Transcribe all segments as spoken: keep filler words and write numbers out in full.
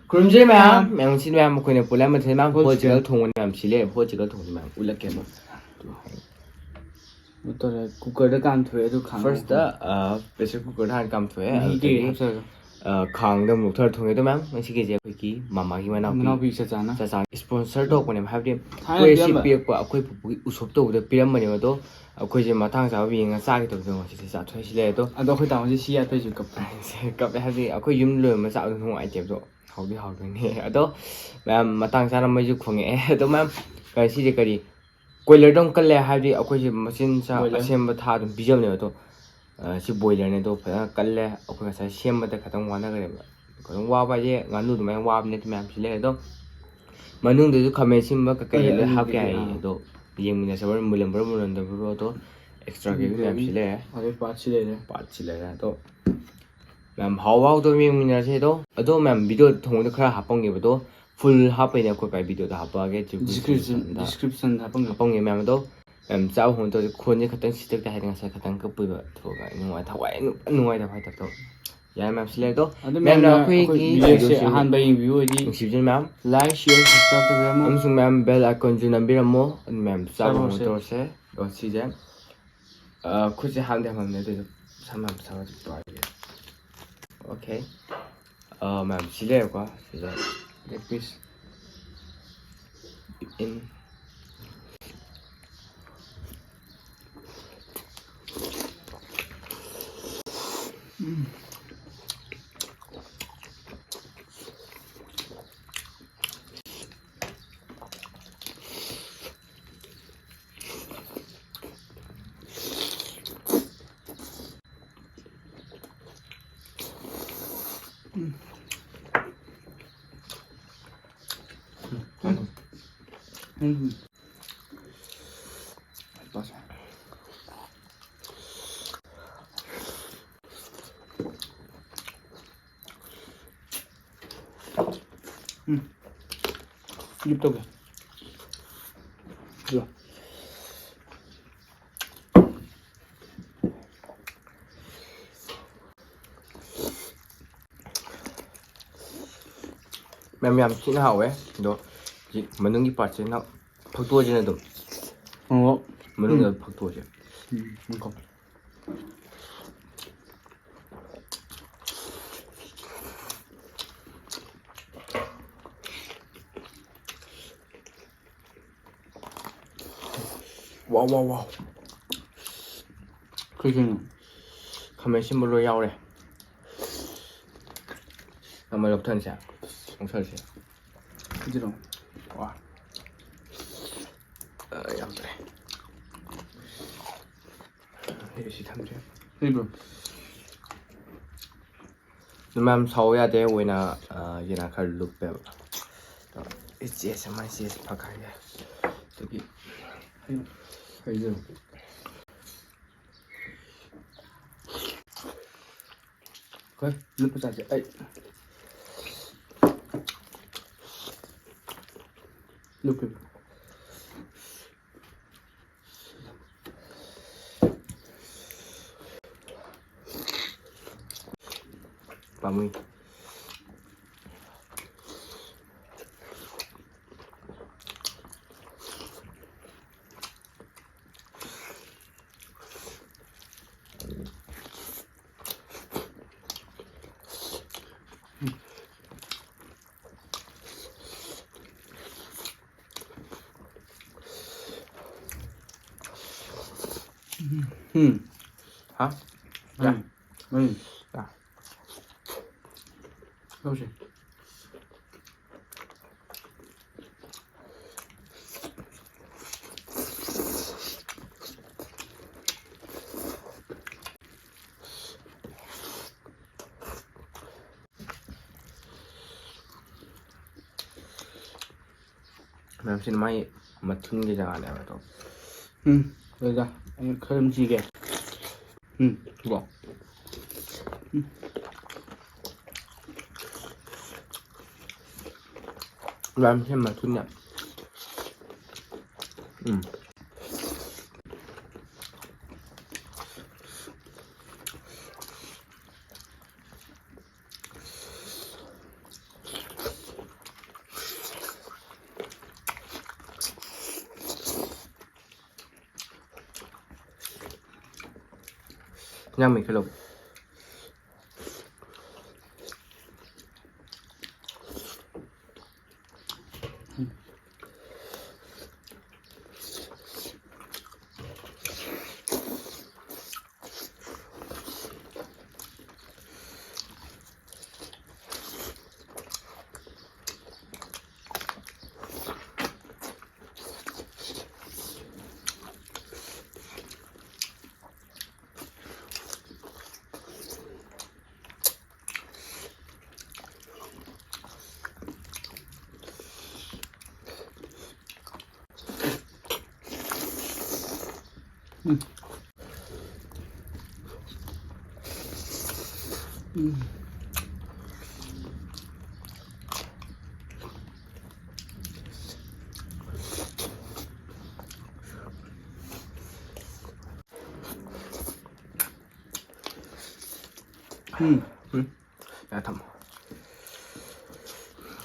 ꯈꯨꯔꯨꯝꯖꯔꯤ ꯃꯌꯥꯝ꯫ ꯃꯌꯥꯝ ꯁꯤ ꯃꯌꯥꯝ ꯑꯩꯈꯣꯏꯅ ꯄꯨꯂꯞ ꯃꯊꯦꯜ ꯃꯌꯥꯝ ꯍꯣꯜ ꯍꯣꯜ ꯆꯤꯀꯟ ꯆꯤꯀꯟ ꯊꯣꯡꯕꯅꯤ ꯃꯌꯥꯝ꯫ ꯁꯤ ꯂꯩꯔꯦ ꯍꯣꯜ ꯆꯤꯀꯟ ꯊꯣꯡꯕꯁꯤ ꯃꯌꯥꯝ ꯎꯠꯂꯛꯀꯦ ꯑꯃꯨꯛ꯫ ꯀꯨꯀꯔꯗ ꯀꯥꯝꯊꯣꯛꯑꯦ ꯑꯗꯨ ꯈꯥꯡ ꯐꯥꯔꯁꯇ ꯄ꯭ꯔꯦꯁꯔ ꯀꯨꯀꯔꯗ ꯍꯥꯟꯅ ꯀꯥꯝꯊꯣꯛꯑꯦ꯫ ꯃꯍꯤ ꯀꯩ ꯑꯗꯨꯗꯒꯤ, ꯍꯥꯞꯆꯔꯒ? ꯑ, ꯈꯥꯡꯗ ꯑꯃꯨꯛ ꯊꯔ ꯊꯣꯡꯉꯦ꯫ ꯑꯗꯣ ꯃꯌꯥꯝ ꯉꯁꯤꯒꯤꯁꯦ ꯑꯩꯈꯣꯏꯒꯤ ꯃꯃꯥꯒꯤ ꯃꯅꯥꯎꯄꯤ ꯃꯅꯥꯎꯄꯤ ꯆꯆꯥꯅ? ꯆꯆꯥ ꯁ꯭ꯄꯣꯟꯁꯔ ꯇꯧꯔꯛꯄꯅꯦꯕ꯫ ꯍꯥꯏꯕꯗꯤ ꯊꯥꯏꯅ ꯑꯩꯈꯣꯏ ꯑꯁꯤ ꯄꯤꯔꯝꯕ? ꯄꯤꯔꯛꯄ ꯑꯩꯈꯣꯏ ꯄꯨꯄꯨꯒꯤ ꯎꯁꯣꯞ ꯇꯧꯕꯗ ꯄꯤꯔꯝꯕꯅꯦꯕ꯫ ꯑꯗꯣ ꯑꯩꯈꯣꯏꯁꯦ ꯃꯇꯥꯡ ꯆꯥꯕ ꯌꯦꯡꯉ ꯆꯥꯒꯦ ꯇꯧꯕꯗꯣ ꯉꯁꯤꯁꯦ ꯆꯥꯊꯣꯛꯑꯦ꯫ ꯁꯤ ꯂꯩꯔꯦ ꯑꯗꯣ꯫ ꯑꯗꯣ ꯑꯩꯈꯣꯏ ꯇꯥꯃꯣꯁꯦ ꯁꯤ ꯌꯥꯠꯄꯩꯁꯨ ꯀꯞꯄꯦ꯫ ꯀꯞꯄꯦ ꯍꯥꯏꯕꯗꯤ ꯑꯩꯈꯣꯏ ꯌꯨꯝ ꯂꯣꯏꯔꯝꯕ ꯆꯥꯕꯗꯣ ꯅꯨꯡꯉꯥꯏꯇꯦꯕꯗꯣ꯫ ꯍꯥꯎꯗꯤ ꯍꯥꯎꯗꯣꯏꯅꯦ꯫ ꯑꯗꯣ ꯃꯌꯥꯝ ꯃꯇꯥꯡ ꯆꯥꯅ ꯃꯩꯁꯨ ꯈꯣꯡꯉꯛꯑꯦ꯫ ꯑꯗꯣ ꯃꯌꯥꯝ ꯀ-, ꯁꯤꯁꯦ ꯀꯔꯤ? ꯀꯣꯏꯂꯔꯗꯣ ꯑꯃꯨꯛ ꯀꯜꯂꯦ ꯍꯥꯏꯕꯗꯤ ꯑꯩꯈꯣꯏꯁꯦ ꯃꯆꯤꯟꯖꯥꯛ ꯕꯣꯏꯂꯔ꯫ ꯑꯁꯦꯝꯕ ꯊꯥ ꯑꯗꯨꯝ ꯄꯤꯖꯕꯅꯦꯕ꯫ ꯑꯗꯣ, ꯑ, ꯁꯤ ꯕꯣꯏꯂꯔꯅꯦ꯫ ꯑꯗꯣ ꯐꯖꯅ ꯀꯜꯂꯦ꯫ ꯑꯩꯈꯣꯏ ꯉꯁꯥꯏ ꯁꯦꯝꯕꯗ ꯈꯤꯇꯪ ꯋꯥꯅꯈ꯭ꯔꯦꯕ꯫ ꯈꯤꯇꯪ ꯋꯥꯕ ꯍꯥꯏꯁꯦ ꯉꯥꯅꯨ ꯑꯗꯨꯃꯥꯏꯅ ꯋꯥꯕ ꯅꯠꯇꯦ ꯃꯌꯥꯝ꯫ ꯁꯤ ꯂꯩꯔꯦ꯫ ꯑꯗꯣ ꯃꯅꯨꯡꯗꯁꯨ ꯈꯥꯃꯦꯟ ꯑꯁꯤꯟꯕ ꯀꯩꯀꯩ ꯍꯣꯏ, ꯂꯣꯏ ꯍꯥꯞꯀꯦ ꯑꯗꯨꯕꯨꯗꯤ, ꯍꯥꯏꯌꯦ꯫ ꯑꯥ꯫ ꯑꯗꯣ ꯌꯦꯡꯃꯤꯟꯅꯁꯦ ꯍꯣꯔꯦꯟ ꯃꯨꯜꯂꯝꯕ꯭ꯔꯣ ꯃꯨꯜꯂꯝꯗꯕ꯭ꯔꯣ꯫ ꯑꯗꯣ ꯑꯦꯛꯁꯇ꯭ꯔꯥ ꯀꯦꯕꯤ ꯃꯌꯥꯝ ꯁꯤ ꯂꯩꯔꯦ꯫ ꯑꯗꯩ ꯄꯥꯠꯁꯤ ꯂꯩꯔꯦ꯫ ꯄꯥꯠꯁꯤ ꯂꯩꯔꯦ꯫ ꯑꯗꯣ ꯃꯌꯥꯝ ꯍꯥꯎ ꯍꯥꯎꯗꯕ ꯌꯦꯡꯃꯤꯟꯅꯔꯁꯦ꯫ ꯑꯗꯣ, ꯑꯗꯣ ꯃꯌꯥꯝ ꯚꯤꯗꯤꯑꯣ ꯊꯣꯡꯕꯗ ꯈꯔ ꯍꯥꯞꯄꯝꯒꯦꯕ꯫ ꯑꯗꯣ ꯐꯨꯜ ꯍꯥꯞꯄꯩꯅꯦ ꯑꯩꯈꯣꯏ ꯀꯥꯏ ꯚꯤꯗꯤꯑꯣꯗ ꯍꯥꯞꯄꯛꯑꯒꯦ description ꯗ꯫ Description ꯗ ꯍꯥꯞꯄꯝꯒꯦ꯫ ꯍꯥꯞꯄꯝꯒꯦ ꯃꯌꯥꯝ꯫ ꯑꯗꯣ ꯃꯌꯥꯝ ꯆꯥꯕ ꯍꯧꯅ ꯇꯧꯔꯁꯦ꯫ ꯈꯣꯟꯁꯦ ꯈꯤꯇꯪ ꯁꯤꯇꯛꯇ ꯍꯥꯏꯗꯤ ꯉꯁꯥꯏ ꯈꯤꯇꯪ ꯀꯞꯄꯨꯏꯕ꯫ ꯊꯣꯛꯑꯒ ꯅꯨꯡꯉꯥꯏ-, ꯊꯋꯥꯏ ꯅꯨꯡ-, ꯅꯨꯡꯉꯥꯏꯇꯕ ꯍꯥꯏꯇꯥꯔꯦ꯫ ꯑꯗꯣ ꯌꯥꯔꯦ ꯃꯌꯥꯝ ꯁꯤ ꯂꯩꯔꯦ꯫ ꯑꯗꯣ ꯑꯗꯨ ꯃꯌꯥꯝꯅ ꯃꯌꯥꯝꯅ ꯑꯩꯈꯣꯏꯒꯤ ꯑꯩꯈꯣꯏ ꯚꯤꯗꯤꯑꯣꯁꯦ ꯚꯤꯗꯤꯑꯣꯁꯦ ꯑꯍꯥꯟꯕ ꯌꯦꯡꯕꯤꯌꯨ ꯑꯣꯏꯗꯤ ꯅꯨꯡꯁꯤꯕꯤꯖꯅ ꯃꯌꯥꯝ꯫ Like, share, subscribe ꯇꯧꯕꯤꯔꯝꯃꯣ꯫ ꯑꯃꯁꯨꯡ ꯃꯌꯥꯝ bell icon ꯁꯨ ꯅꯝꯕꯤꯔꯝꯃꯣ꯫ ꯑꯗꯨ ꯃꯌꯥꯝ ꯆꯥꯕ ꯆꯥꯕ ꯍꯧꯅ ꯍꯧꯔꯁꯦ꯫ ꯇꯧꯔꯁꯦ꯫ ꯑꯗꯣ ꯁꯤꯁꯦ ꯑ, ꯈꯨꯠꯁꯦ ꯍꯥꯝꯗꯤ ꯍꯥꯝꯃꯝꯅꯦ, ꯑꯗꯨꯏꯁꯨ ꯁꯝ ꯌꯥꯝ ꯁꯥꯡꯅ ꯄꯥꯏꯔꯦ꯫ ꯑꯣꯀꯦ꯫ ꯑ, ꯃꯌꯥꯝ ꯁꯤ ꯂꯩꯔꯦꯀꯣ, ꯁꯤꯗ leg piece꯫ In꯫ ꯎꯝ꯫ ꯌꯨꯞ ꯇꯧꯒꯦ꯫ ꯑꯗꯣ꯫ ꯃꯌꯥꯝ ꯌꯥꯝ ꯊꯤꯅ ꯍꯥꯎꯋꯦ꯫ ꯑꯗꯣ ꯍꯧꯖꯤꯛ ꯃꯅꯨꯡꯒꯤ ꯄꯥꯔꯠꯁꯤꯅ ꯐꯛꯇꯣꯛꯑꯁꯤꯅ ꯑꯗꯨꯝ꯫ ꯑꯣ꯫ ꯃꯅꯨꯡꯗ ꯎꯝ꯫ ꯐꯛꯇꯣꯛꯑꯁꯦ꯫ ꯎꯝ, ꯉꯥꯏꯈꯣ꯫ ꯋꯥꯎ, ꯋꯥꯎ, ꯋꯥꯎ꯫ ꯀꯩꯒꯤꯅꯣ? ꯈꯥꯃꯦꯟ ꯑꯁꯤꯟꯕ ꯂꯣꯏ ꯌꯥꯎꯔꯦ꯫ ꯑꯃ ꯂꯧꯊꯍꯟꯁꯦ꯫ ꯂꯧꯊꯍꯟꯁꯦ꯫ ꯑꯗꯨꯔꯣ? ꯋꯥ꯫ ꯑ, ꯌꯥꯝꯗ꯭ꯔꯦ꯫ ꯑꯩ ꯁꯤ ꯊꯝꯁꯦ꯫ ꯂꯩꯕ꯭ꯔꯣ? ꯑꯗꯨ ꯃꯌꯥꯝ ꯁꯥꯎ ꯌꯥꯗꯦ, ꯑꯣꯏꯅ, ꯑ, ꯌꯦꯅꯥ ꯈꯔ ꯂꯨꯞꯄꯦꯕ꯫ ꯑꯗꯣ ꯏꯆꯦꯁꯦ, ꯃꯥꯏ ꯆꯦꯁꯦ ꯐꯛ ꯍꯥꯏꯒꯦ꯫ ꯑꯗꯨꯒꯤ ꯍꯩꯖꯔꯣ꯫ ꯍꯣꯏ, ꯂꯨꯞꯄ ꯆꯥꯁꯦ꯫ ꯑꯩ ꯂꯨꯞꯄꯦ꯫ ꯄꯥꯝꯃꯨꯏ꯫ ꯎꯝ꯫ ꯍꯥ? ꯌꯥ꯫ ꯎꯝ꯫ ꯎꯝ꯫ ꯌꯥ꯫ ꯂꯧꯁꯦ꯫ ꯃꯌꯥꯝꯁꯤꯅ ꯃꯥꯏ ꯃꯊꯨꯟꯒꯤ ꯖꯒꯥꯅꯦꯕ ꯑꯗꯣ꯫ ꯎꯝ, ꯑꯗꯨꯗ ꯑꯩ ꯈꯔ ꯑꯗꯨꯝ ꯆꯤꯒꯦ꯫ ꯎꯝ, ꯁꯤꯀꯣ꯫ ꯎꯝ꯫ ꯃꯌꯥꯝꯁꯦ ꯃꯊꯨꯟꯅꯦ꯫ ꯎꯝ꯫ ꯏꯟꯖꯥꯡ ꯃꯩꯈꯦꯠ ꯂꯧꯒꯦ꯫ ꯎꯝ꯫ ꯎꯝ꯫ ꯌꯥ, ꯊꯝꯃꯣ꯫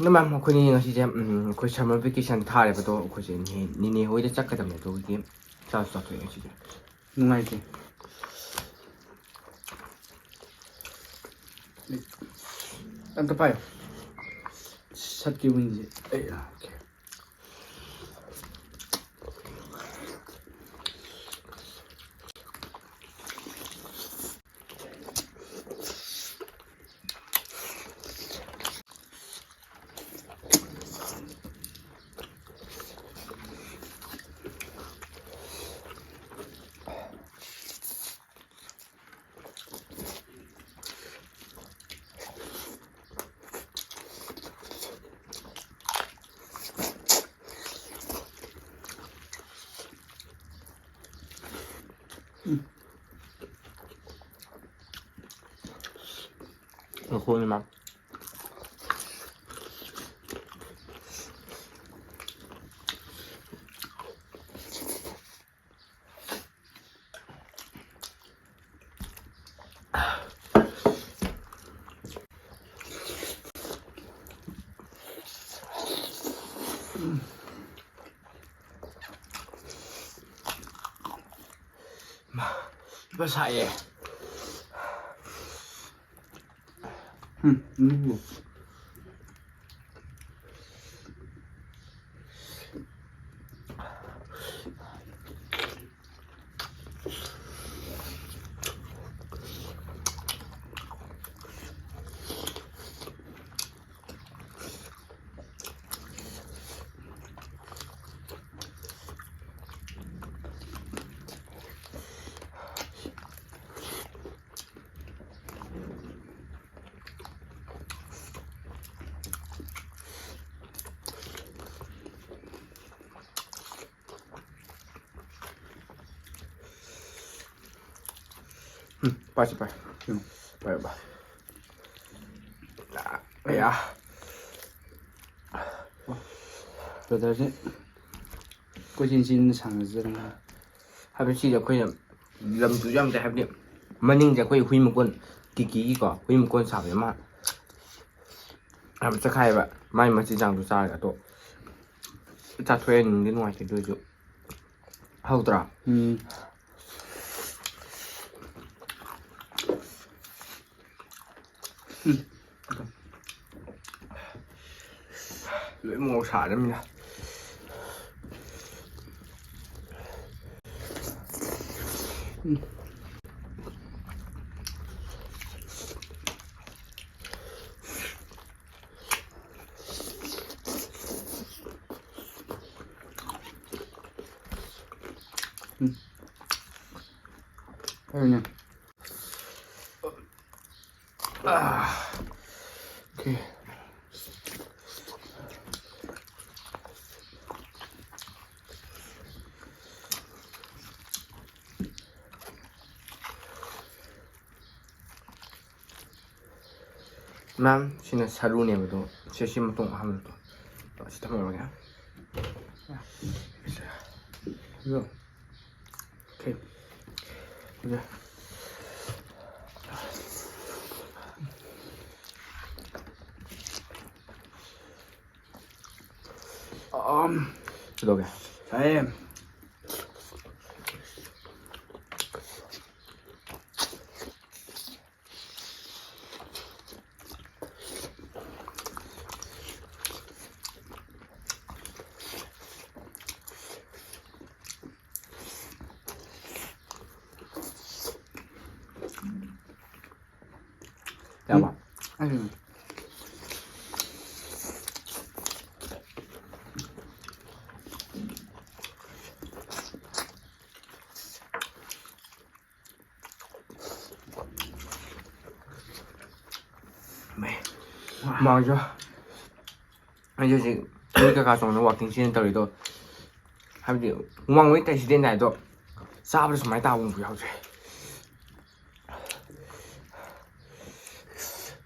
ꯑꯗꯣ ꯃꯦꯝ, ꯑꯩꯈꯣꯏꯅꯤ ꯉꯁꯤꯁꯦ, ꯎꯝ, ꯑꯩꯈꯣꯏ summer vacation ꯊꯥꯔꯦꯕꯗꯣ, ꯑꯩꯈꯣꯏꯁꯦ ꯅꯦ-, ꯅꯦꯅꯦ ꯍꯣꯏꯗ ꯆꯠꯀꯗꯕꯅꯦ, ꯑꯗꯨꯒꯤ ꯆꯥꯁꯨ ꯆꯥꯊꯣꯛꯑꯦ ꯉꯁꯤꯁꯦ꯫ ꯅꯨꯡꯉꯥꯏꯇꯦ꯫ ꯑꯝꯇ ꯄꯥꯏꯌꯨ꯫ ꯁꯠꯀꯤ ꯋꯤꯟꯁꯦ꯫ ꯑꯩ, ꯑꯣꯀꯦ꯫ ꯉꯥꯏꯈꯣꯅꯦ ꯃꯥ꯫ ꯏꯃꯥ, ꯏꯃꯥ ꯁꯥꯏꯌꯦ꯫ ꯎꯝ, ꯎꯝ꯫ ꯎꯝ, ꯄꯥꯏꯁꯤ, ꯄꯥꯏ꯫ ꯎꯝ, ꯄꯥꯏ, ꯄꯥꯏ꯫ ꯑꯌꯥ꯫ ꯕ꯭ꯔꯗꯔꯁꯦ ꯀꯣꯏꯆꯦꯟ ꯆꯦꯟꯗꯅ ꯁꯥꯟꯅꯖꯗꯅ꯫ ꯍꯥꯏꯕꯗꯤ ꯁꯤꯁꯦ ꯑꯩꯈꯣꯏꯅ ꯂꯝꯗꯨꯁꯨ ꯌꯥꯝ ꯂꯩ, ꯍꯥꯏꯕꯗꯤ ꯃꯅꯤꯡꯁꯦ ꯑꯩꯈꯣꯏ ꯍꯨꯏ ꯃꯀꯣꯟ, ꯀꯤꯀꯤꯒꯤꯀꯣ, ꯍꯨꯏ ꯃꯀꯣꯟ ꯁꯥꯕꯁꯦ ꯃꯥ ꯌꯥꯝ ꯆꯠꯈꯥꯏꯌꯦꯕ, ꯃꯥꯏ ꯃꯆꯤꯟꯖꯥꯛꯗꯣ ꯆꯥꯔꯒ꯫ ꯑꯗꯣ ꯆꯥꯊꯣꯛꯑꯦ, ꯅꯨꯡꯗꯤ ꯅꯨꯡꯉꯥꯏꯇꯦ, ꯑꯗꯨ ꯑꯣꯏꯁꯨ ꯍꯧꯗ꯭ꯔꯥ? ꯎꯝ꯫ ꯎꯝ꯫ ꯂꯣꯏ ꯃꯣꯔꯣꯛ ꯁꯥꯔꯗꯕꯅꯤꯅ꯫ ꯎꯝ꯫ ꯎꯝ꯫ ꯑꯗꯨꯅꯦ꯫ ꯑꯥ, ꯑꯣꯀꯦ꯫ ꯃꯦꯝ, ꯁꯤꯅ ꯁꯔꯨꯅꯦꯕꯗꯣ, ꯁꯤ, ꯁꯤ ꯃꯇꯣꯡ ꯑꯍꯥꯟꯕꯗꯣ꯫ ꯁꯤ ꯊꯝꯃꯝꯃꯒꯦ꯫ ꯑꯗꯣ, ꯑꯣꯀꯦ꯫ ꯑꯗꯣ, ꯑꯝ, ꯀꯩꯗꯧꯒꯦ? ꯇꯥꯏꯌꯦ꯫ ꯌꯥꯕ? ꯃꯥꯡꯁꯨ ꯑꯩꯁꯦ ꯍꯧꯖꯤꯛ ꯅꯣꯏ ꯀꯀꯥ ꯆꯣꯡꯅ ꯋꯥꯛꯀꯤꯡ ꯆꯦꯟ ꯇꯧꯔꯤꯗꯣ, ꯍꯥꯏꯕꯗꯤ ꯍꯨꯃꯥꯡ ꯂꯣꯏ ꯇꯩꯁꯤꯗꯦ ꯅꯥꯏꯗꯣ, ꯆꯥꯕꯗ ꯁꯨꯃꯥꯏꯅ ꯇꯥꯕ ꯑꯃꯨꯛ ꯌꯥꯎꯖꯩ꯫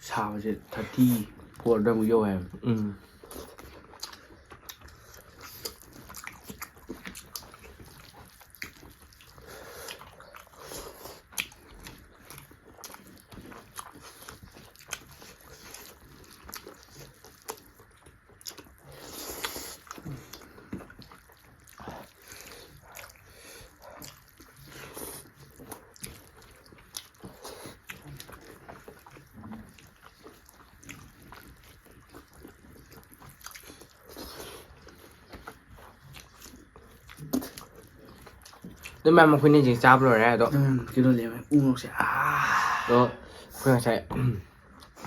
ꯁꯥꯕꯁꯦ ꯊꯥꯔꯇꯤ ꯐꯣꯔꯗ ꯑꯃꯨꯛ ꯌꯧ ꯍꯥꯏꯕ꯫ ꯎꯝ꯫ ꯑꯗꯨ ꯃꯌꯥꯝ ꯑꯩꯈꯣꯏꯅ ꯍꯧꯖꯤꯛ ꯆꯥꯕ ꯂꯣꯏꯔꯦ ꯑꯗꯣ꯫ ꯎꯝ, ꯀꯤꯂꯣ ꯂꯦꯝꯃꯦ꯫ ꯎ ꯃꯣꯔꯣꯛꯁꯦ꯫ ꯑꯥ꯫ ꯑꯗꯣ ꯑꯩꯈꯣꯏ ꯉꯁꯥꯏ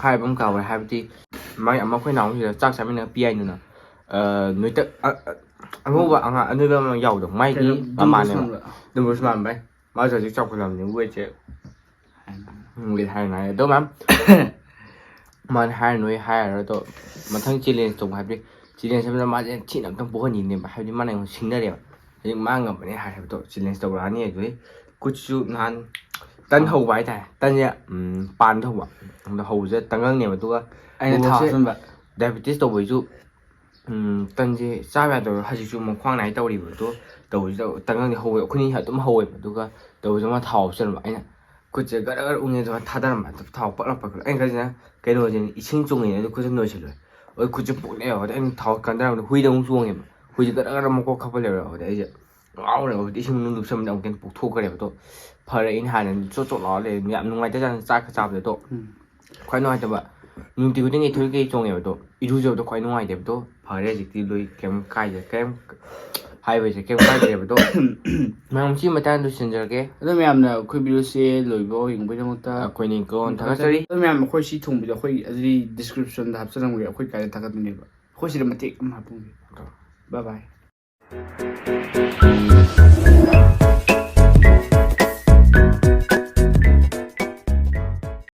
ꯍꯥꯏꯕ ꯑꯃ ꯀꯥꯎꯔꯦ, ꯍꯥꯏꯕꯗꯤ ꯃꯥꯏ ꯑꯃ ꯑꯩꯈꯣꯏ ꯅꯥꯎꯁꯤꯗ ꯆꯥꯛ ꯆꯥꯃꯤꯟꯅ ꯄꯤ ꯍꯥꯏꯗꯅ, ꯑ, ꯅꯣꯏꯇꯛ, ꯑ, ꯑ, ꯑꯉꯧꯕ ꯑꯉꯥꯡ ꯑꯅꯣꯏꯕ ꯑꯃ ꯌꯥꯎꯕꯗꯣ, ꯃꯥꯏꯗꯤ ꯀꯩꯅꯣ, ꯃꯃꯥꯟꯅꯦꯕ꯫ ꯗꯨꯝꯕ꯭ꯔꯨꯁ ꯃꯥꯟꯕ꯫ ꯗꯨꯝꯕ꯭ꯔꯨꯁ ꯃꯥꯟꯕ꯫ ꯃꯥꯁꯨ ꯍꯧꯖꯤꯛ ꯆꯥꯎꯈꯠꯂꯕꯅꯤ, ꯋꯦꯠꯁꯦ꯫ ꯎꯝ, ꯋꯦꯠ ꯍꯥꯏ ꯉꯥꯏ꯫ ꯑꯗꯣ ꯃꯌꯥꯝ ꯃꯥꯅ ꯍꯥꯏꯔ ꯅꯣꯏ ꯍꯥꯏꯔꯔꯣꯏ ꯑꯗꯣ, ꯃꯊꯪ ꯆꯦꯂꯦꯟꯖ ꯇꯧꯕ ꯍꯥꯏꯕꯗꯤ, ꯆꯦꯂꯦꯟꯖ ꯑꯃꯗ ꯃꯥꯁꯦ ꯊꯤꯅ ꯑꯝꯇꯪ ꯄꯣꯛꯍꯟꯅꯤꯡꯅꯦꯕ, ꯍꯥꯏꯕꯗꯤ ꯃꯥꯅ ꯑꯩꯉꯣꯟꯗ ꯁꯤꯡꯅꯔꯦꯕ꯫ ꯍꯧꯖꯤꯛ ꯃꯥ ꯉꯝꯕꯅꯦ ꯍꯥꯏ ꯍꯥꯏꯕꯗꯣ ꯆꯦꯂꯦꯟꯖ ꯇꯧꯔꯛꯑꯅꯤ꯫ ꯑꯗꯨꯗꯩ ꯈꯨꯠꯁꯨ ꯅꯍꯥꯟ ꯇꯟ ꯍꯧꯕ ꯍꯥꯏꯇꯥꯔꯦ, ꯇꯟꯁꯦ, ꯎꯝ, ꯄꯥꯟꯗ ꯍꯧꯕ, ꯑꯗꯣ ꯍꯧꯕꯁꯦ ꯇꯪꯒꯪꯅꯦꯕ꯫ ꯑꯗꯨꯒ ꯑꯩꯅ ꯊꯥꯎ ꯃꯣꯔꯣꯛꯁꯦ ꯍꯥꯞꯆꯤꯟꯕ꯫ ꯗꯥꯏꯕꯦꯇꯤꯁ ꯇꯧꯕꯩꯁꯨ, ꯎꯝ, ꯇꯟꯁꯦ ꯆꯥꯕ ꯌꯥꯗꯕ, ꯍꯧꯖꯤꯛꯁꯨ ꯃꯈ꯭ꯋꯥꯡ ꯅꯥꯏ ꯇꯧꯔꯤꯕ꯫ ꯑꯗꯣ ꯇꯧꯕꯁꯤꯗ ꯇꯪꯒꯪꯗꯤ ꯍꯧꯋꯦ, ꯑꯩꯈꯣꯏꯅꯤ ꯑꯗꯨꯝ ꯍꯧꯋꯦꯕ꯫ ꯑꯗꯨꯒ ꯇꯧꯕꯁꯤꯗ ꯃꯥ ꯊꯥꯎ ꯍꯥꯞꯆꯤꯟꯕ꯫ ꯑꯩꯅ ꯈꯨꯠꯁꯦ ꯒꯔ ꯒꯔ ꯎꯪꯉꯦ, ꯑꯗꯨꯃꯥꯏꯅ ꯊꯥꯗꯔꯝꯕ꯫ ꯑꯗꯨ ꯊꯥꯎ ꯄꯛꯂꯞ ꯄꯛꯂꯞ꯫ ꯑꯩꯅ ꯈꯜꯂꯤꯁꯤꯅ ꯀꯩꯅꯣꯁꯦ ꯏꯁꯤꯡ ꯆꯣꯡꯉꯤꯅꯦ, ꯑꯗꯨ ꯈꯨꯠꯁꯦ ꯅꯣꯏꯁꯤꯜꯂꯨꯔꯦ꯫ ꯑꯗꯨ ꯈꯨꯠꯁꯦ ꯄꯣꯛꯂꯛꯑꯦꯕ꯫ ꯑꯗ ꯑꯩꯅ ꯊꯥꯎ ꯀꯟꯊꯔꯝꯕꯗ ꯍꯨꯏꯗ ꯑꯃꯨꯛ ꯆꯣꯡꯉꯦꯕ꯫ ꯍꯨꯏꯁꯦ ꯒꯔ ꯒꯔ ꯃꯀꯣꯛ ꯈꯞꯄ ꯂꯩꯔꯦ꯫ ꯑꯗ ꯑꯩꯁꯦ ꯉꯥꯎꯔꯦ꯫ ꯑꯗꯨꯗꯤ ꯏꯁꯤꯡ ꯃꯅꯨꯡ ꯂꯨꯞꯁꯟꯕꯗ ꯑꯃꯨꯛ ꯍꯦꯟꯅ ꯄꯣꯛꯊꯣꯛꯈ꯭ꯔꯦꯕ꯫ ꯑꯗꯣ ꯐꯔꯦ, ꯑꯩꯅ ꯍꯥꯟꯅ ꯆꯣꯠ ꯆꯣꯠ ꯂꯥꯎꯔ ꯂꯩ꯫ ꯌꯥꯝ ꯅꯨꯡꯉꯥꯏꯇꯖꯥꯠꯅꯤ ꯆꯥꯛꯀ ꯆꯥꯕꯗ꯫ ꯑꯗꯣ ꯎꯝ꯫ ꯈ꯭ꯋꯥꯏ ꯅꯨꯡꯉꯥꯏꯇꯕ, ꯅꯨꯡꯇꯤ ꯈꯨꯗꯤꯡꯒꯤ ꯏꯊꯣꯏ ꯀꯩ ꯆꯣꯡꯉꯦꯕ꯫ ꯑꯗꯣ ꯏꯔꯨꯖꯕꯗꯣ ꯈ꯭ꯋꯥꯏ ꯅꯨꯡꯉꯥꯏꯇꯦꯕ꯫ ꯑꯗꯣ ꯐꯔꯦ, ꯍꯧꯖꯤꯛꯇꯤ ꯂꯣꯏ ꯀꯩꯝ ꯀꯥꯏꯗꯦ, ꯀꯩꯝ ꯍꯥꯏꯕꯁꯦ ꯀꯩꯝ ꯀꯥꯏꯗꯦꯕ꯫ ꯑꯗꯣ ꯃꯌꯥꯝ ꯁꯤ ꯃꯇꯥꯡꯗ ꯂꯣꯏꯁꯤꯟꯖꯔꯒꯦ꯫ ꯑꯗꯣ ꯃꯌꯥꯝꯅ ꯑꯩꯈꯣꯏ ꯚꯤꯗꯤꯑꯣꯁꯦ ꯂꯣꯏꯕ ꯌꯦꯡꯕꯒꯤꯗꯃꯛꯇ ꯑꯩꯈꯣꯏ ꯅꯤꯀꯣꯟ ꯊꯥꯒꯠꯆꯔꯤ꯫ ꯑꯗꯣ ꯃꯌꯥꯝ ꯑꯩꯈꯣꯏ ꯁꯤ ꯊꯣꯡꯕꯗꯣ ꯑꯩꯈꯣꯏ ꯑꯗꯨꯗꯤ ꯗꯤꯁꯀ꯭ꯔꯤꯞꯁꯟꯗ ꯍꯥꯞꯆꯔꯝꯒꯦ, ꯑꯩꯈꯣꯏ ꯀꯥꯏꯗ ꯊꯥꯒꯠꯄꯅꯦꯕ꯫ ꯑꯩꯈꯣꯏ ꯁꯤꯗ ꯃꯇꯦꯛ ꯑꯃ ꯍꯥꯞꯄꯝꯒꯦ꯫ ꯕꯥꯏ ꯕꯥꯏ꯫